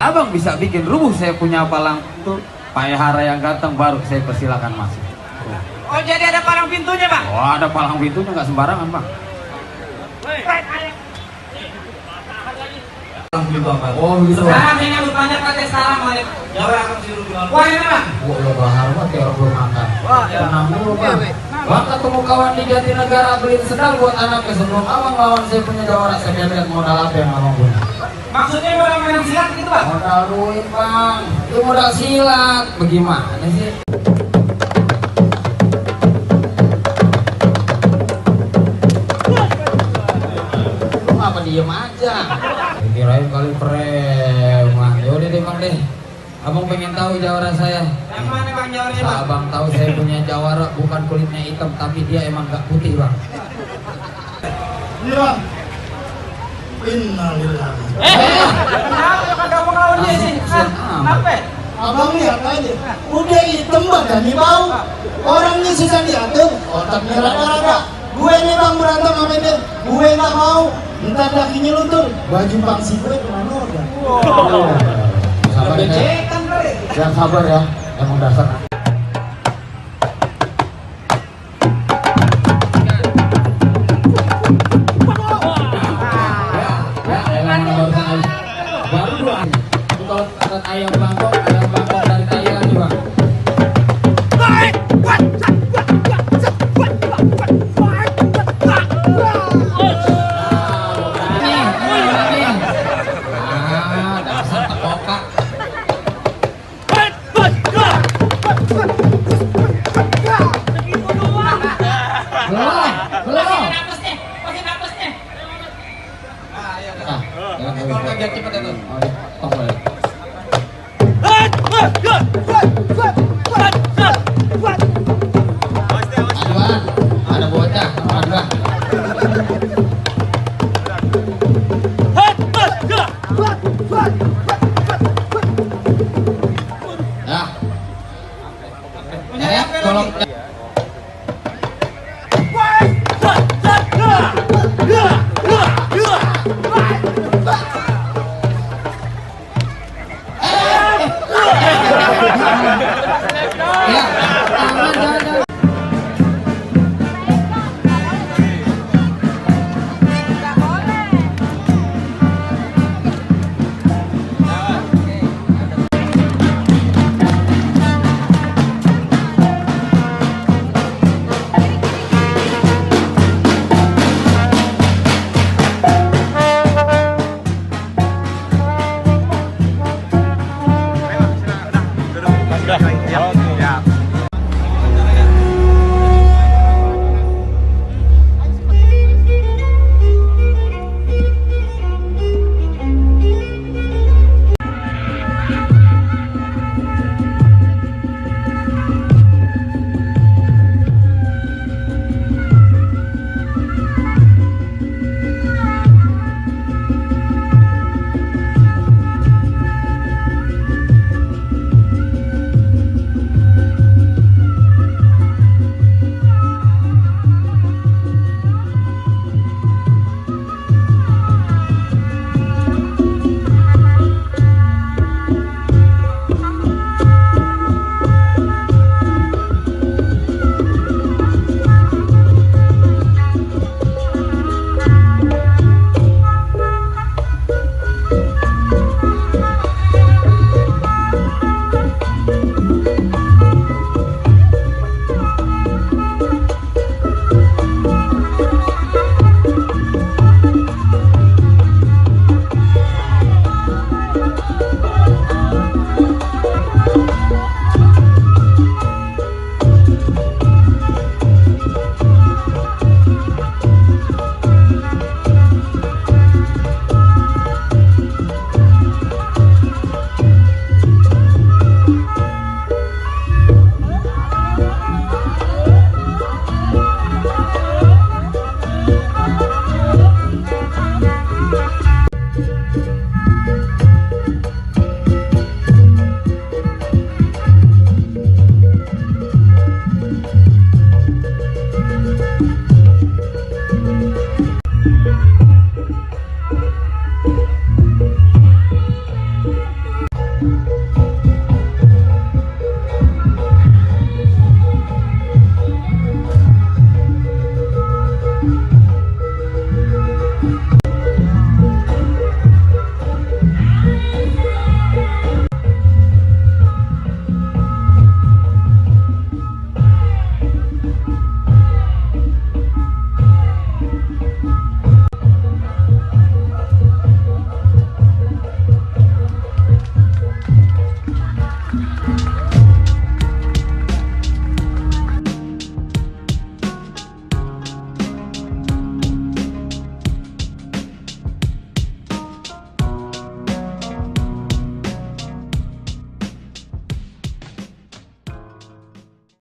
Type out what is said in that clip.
Abang bisa bikin rubuh saya punya palang itu, Payahara yang ganteng baru saya persilakan masuk. Oh jadi ada palang pintunya Bang? Oh ada palang pintunya, nggak sembarangan Bang. Oh gitu. Sekarang saya nyambut banyak kata assalamualaikum. Jawab akan suruh bilang. Wah ini Bang. Wah ya bahar mah kayak orang belum makan. Wah ya. Tenang dulu Bang. Bang ketemu kawan di Jatinegara beliin sendal buat anaknya sebelum abang lawan saya punya jawara, saya lihat modal apa yang abang punya. Maksudnya modal main silat gitu Bang? Modal duit Bang. Itu modal silat. Bagaimana sih? Lu ngapa diem aja? Kirain kali preman. Yaudah deh Bang deh. Abang pengen tahu jawara saya. Yang mana Bang jawaranya Bang? Abang tahu saya punya jawara bukan kulitnya hitam tapi dia emang gak putih Bang. Iya. Innalillah. Kenapa kagak mau ngelawan dia sih? Kenapa? Abang lihat aja. Udah hitam badan nih bau. Orangnya susah diatur. Otaknya rata-rata. Gue nih Bang berantem sama dia. Gue gak mau. Entar kakinya luntur, baju pangsi gue kemana udah? Sabar ya. Becekan kali. Jangan sabar ya. Emang dasar. Baru dua. Itu kalau ada ayam bangkok dari Thailand juga. Dasar tekoka. Belum. Nah, jangan Kalau kaget cepet itu. tong boleh.